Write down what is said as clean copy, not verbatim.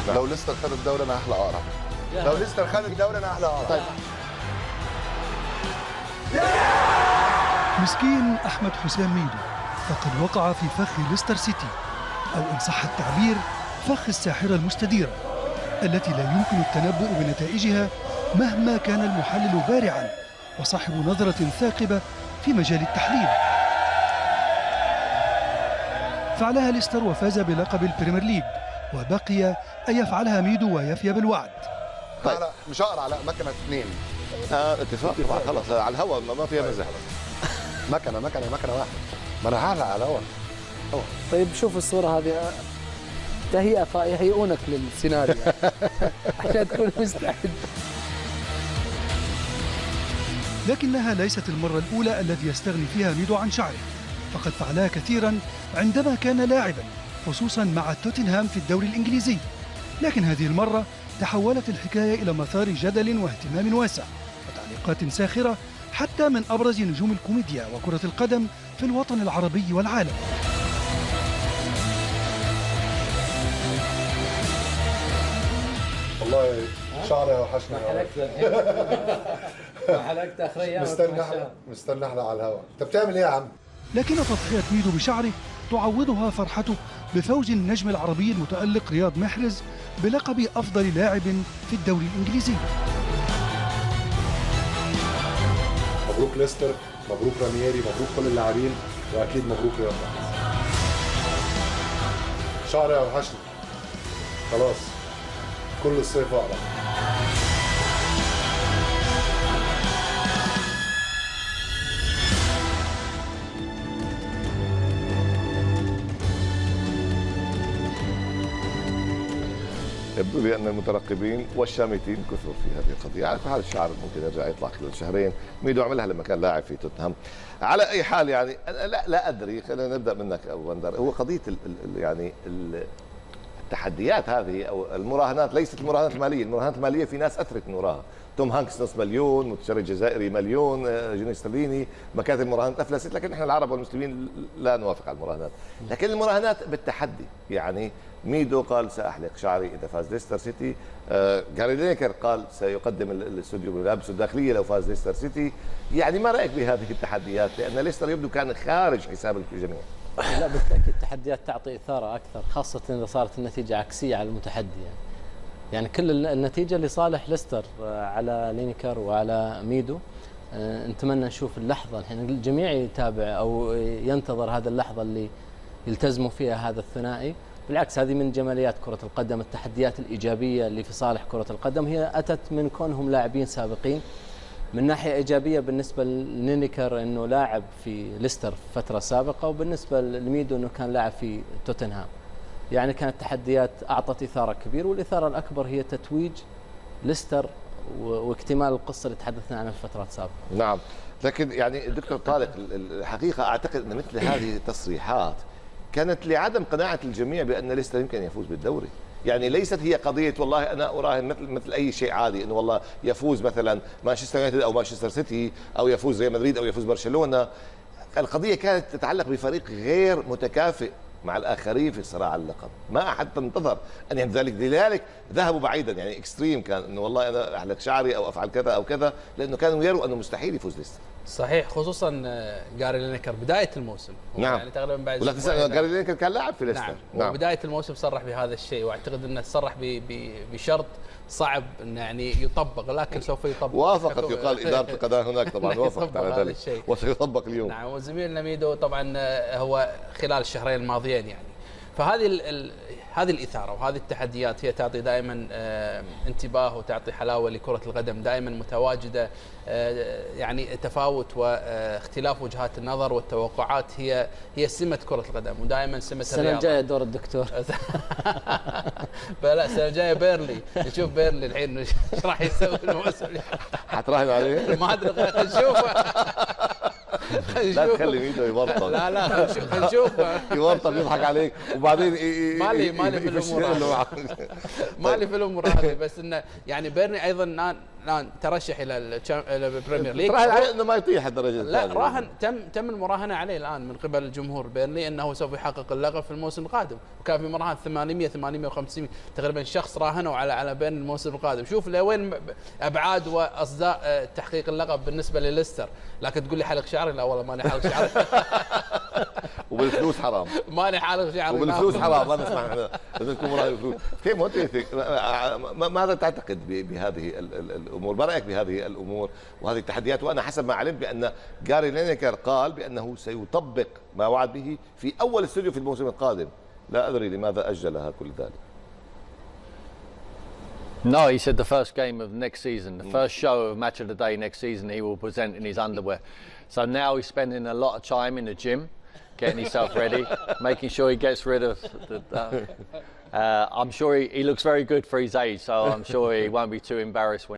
لو ليستر خد الدوري انا هحلق اقرع. لو ليستر خد الدوري انا هحلق اقرع. طيب مسكين أحمد حسام ميدو، فقد وقع في فخ ليستر سيتي، أو إن صح التعبير فخ الساحرة المستديرة التي لا يمكن التنبؤ بنتائجها مهما كان المحلل بارعا وصاحب نظرة ثاقبة في مجال التحليل. فعلها ليستر وفاز بلقب البريمير ليج، وبقي أن يفعلها ميدو ويفي بالوعد. طيب مش هقرع، لا مكنه اثنين. اتفاق طبعا، خلص على الهواء ما فيها مزح. مكنه مكنه مكنه واحد، ما انا هعلق على الهواء. طيب شوف الصورة هذه، تهيئة، يهيئونك للسيناريو عشان تكون مستعد. لكنها ليست المرة الأولى التي يستغني فيها ميدو عن شعره، فقد فعلها كثيرا عندما كان لاعبا، خصوصا مع توتنهام في الدوري الإنجليزي. لكن هذه المرة تحولت الحكاية إلى مثار جدل واهتمام واسع وتعليقات ساخرة حتى من أبرز نجوم الكوميديا وكرة القدم في الوطن العربي والعالم. والله شعري وحشني يا ولد. حلقت اخر ايام. مستني احلق، مستني احلق على الهواء. انت بتعمل ايه يا عم؟ لكن تضحية ميدو بشعره تعوضها فرحته بفوز النجم العربي المتألق رياض محرز بلقب أفضل لاعب في الدوري الإنجليزي. مبروك ليستر، مبروك رانييري، مبروك كل اللاعبين، واكيد مبروك رياض محرز. شعري وحشني خلاص، كل الصيف اقرع. يبدو لي أن المترقبين والشامتين كثر في هذه القضية. على كل حال الشعر ممكن يرجع يطلع خلال شهرين. ميدو عملها لما كان لاعب في توتنهام. على أي حال يعني أنا لا أدري، خلينا نبدأ منك أبو بندر. هو قضية ال يعني التحديات هذه أو المراهنات، ليست المراهنات المالية. المراهنات المالية في ناس أثرت من وراها، توم هانكس نص مليون، متشرد جزائري مليون، جنيه استرليني، مكاتب المراهنات أفلست. لكن إحنا العرب والمسلمين لا نوافق على المراهنات، لكن المراهنات بالتحدي. يعني ميدو قال سأحلق شعري إذا فاز ليستر سيتي، جاري لينكر قال سيقدم الاستوديو بملابسه الداخلية لو فاز ليستر سيتي. يعني ما رأيك بهذه التحديات؟ لأن ليستر يبدو كان خارج حساب الجميع. لا بالتأكيد التحديات تعطي إثارة أكثر، خاصة إذا صارت النتيجة عكسية على المتحدي. يعني كل النتيجة لصالح ليستر على لينكر وعلى ميدو. نتمنى نشوف اللحظة الحين، الجميع يتابع أو ينتظر هذا اللحظة اللي يلتزموا فيها هذا الثنائي. بالعكس هذه من جماليات كرة القدم، التحديات الإيجابية اللي في صالح كرة القدم هي أتت من كونهم لاعبين سابقين. من ناحية إيجابية بالنسبة لنينيكر أنه لاعب في ليستر فترة سابقة، وبالنسبة لميدو أنه كان لاعب في توتنهام. يعني كانت تحديات أعطت إثارة كبيرة، والإثارة الأكبر هي تتويج ليستر واكتمال القصة اللي تحدثنا عنها في فترات سابقة. نعم، لكن يعني دكتور طارق، الحقيقة أعتقد أن مثل هذه التصريحات كانت لعدم قناعة الجميع بأن ليستر يمكن أن يفوز بالدوري. يعني ليست هي قضية والله أنا أراهن مثل أي شيء عادي أنه والله يفوز مثلا مانشستر يونايتد أو مانشستر سيتي أو يفوز ريال مدريد أو يفوز برشلونة. القضية كانت تتعلق بفريق غير متكافئ مع الآخرين في صراع اللقب، ما أحد انتظر أن يحدث ذلك، لذلك ذهبوا بعيدا. يعني extreme كان أنه والله أنا أحلق شعري أو أفعل كذا أو كذا، لأنه كانوا يروا أنه مستحيل يفوز ليستر. صحيح، خصوصا جاري لينكر بداية الموسم. نعم، يعني تقريبا بعد ولا تنسى جاري لينكر كان لاعب في ليستر. نعم. نعم، وبداية الموسم صرح بهذا الشيء، واعتقد انه صرح بشرط صعب انه يعني يطبق، لكن سوف يطبق. وافقت يقال ادارة القناة هناك طبعا وافقت على ذلك وسيطبق اليوم. نعم، وزميلنا ميدو طبعا هو خلال الشهرين الماضيين يعني، فهذه هذه الإثارة وهذه التحديات هي تعطي دائما انتباه وتعطي حلاوة لكرة القدم، دائما متواجدة. يعني تفاوت واختلاف وجهات النظر والتوقعات هي سمة كرة القدم ودائما سمة الرياضة. السنة الجاية دور الدكتور. فلا، السنة الجاية بيرلي، نشوف بيرلي الحين ايش راح يسوي الموسم. حتراهن عليه؟ ما ادري، خلينا نشوفه. لا تخلي ميدو يورطك. لا لا، خلينا نشوف. يورطك يضحك عليك وبعدين مالي في الامور، مالي في الامور هذه، بس انه يعني بيرني ايضا الان ترشح الى ال Premier League. راهن عليه انه ما يطيح الدرجه لا، الثانية. راهن، تم المراهنه عليه الان من قبل الجمهور بيرنلي انه سوف يحقق اللقب في الموسم القادم، وكان في مراهنه 800 850 تقريبا شخص راهنوا على بيرنلي الموسم القادم. شوف لوين ابعاد واصداء تحقيق اللقب بالنسبه لليستر. لكن تقول لي حلق شعري؟ لا والله، ماني حلق شعري. وبالفلوس حرام. ماني حالق شعري. وبالفلوس حرام، ما نسمح احنا، لازم تكون مراهن بالفلوس. كيف what do you think؟ ماذا تعتقد بهذه الامور؟ ما رايك بهذه الامور وهذه التحديات؟ وانا حسب ما علمت بان جاري لينيكر قال بانه سيطبق ما وعد به في اول استوديو في الموسم القادم. لا ادري لماذا اجلها كل ذلك. No, he said the first game of next season, the first show of Match of the Day next season, he will present in his underwear. So now he's spending a lot of time in the gym, getting himself ready, making sure he gets rid of the. I'm sure he looks very good for his age, so I'm sure he won't be too embarrassed when.